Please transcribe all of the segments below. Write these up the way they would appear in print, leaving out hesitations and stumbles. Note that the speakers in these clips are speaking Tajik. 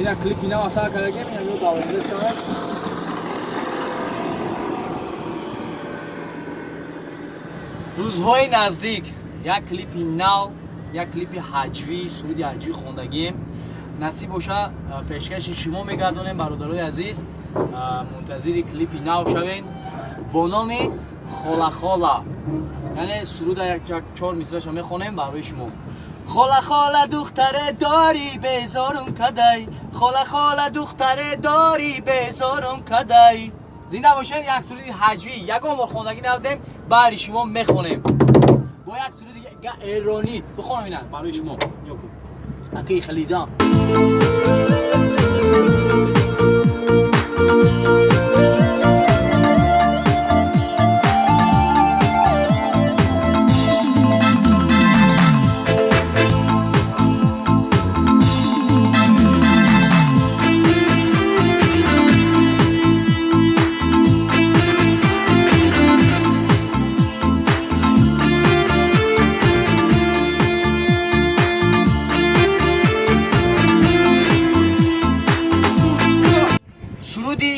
Ина клипи нав асар кардагем, ина ё давонда шавад. Рӯзҳои наздик як клипи нав, як клипи ҳаҷвӣ, суруди ҳаҷвӣ хондагием. Насиб боша, пешкаши шумо мегардонем, бародарои азиз. Мунтазири клипи нав шавен бо номи «Хола-хола». Яъне суруда як чор мисраша мехонем барои шумо. Хола, хола, духтаре дорӣ, безорум кадай. Хола, хола, духтаре дорӣ, безорум кадай. Зинда бошен. Як суруди ҳаҷвӣ, ягон бор хондагӣ набудем, баҳри шумо мехонем. Бо як суруди эронӣ бихонам, ина барои шумо. Ёку акаи халидам. Суруди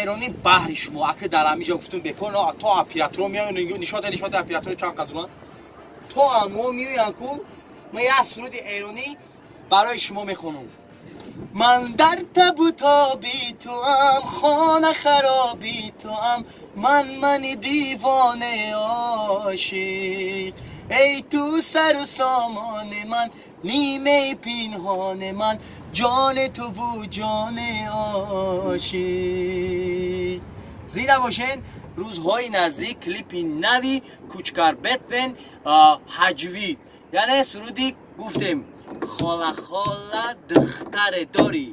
эронӣ баҳри шумо. Ака, дар ҳамиҷо гуфтум, бекор то операторо меоян, нишота, нишота, оператори чанд қадран то амо меоян ку. Ман як суруди эронӣ барои шумо мехонам. Ман дар табу тоби туам, хона хароби туам, ман мани девоне ошиқ. Эй ту сару сомони ман, нимаи пинҳони ман, ҷони туву ҷони ошиқ. Зинда бошен. Рӯзҳои наздик клипи нави Кучкар Бетмен, ҳаҷвӣ, яъне суруди гуфтем, «Хола, хола, духтаре дорӣ».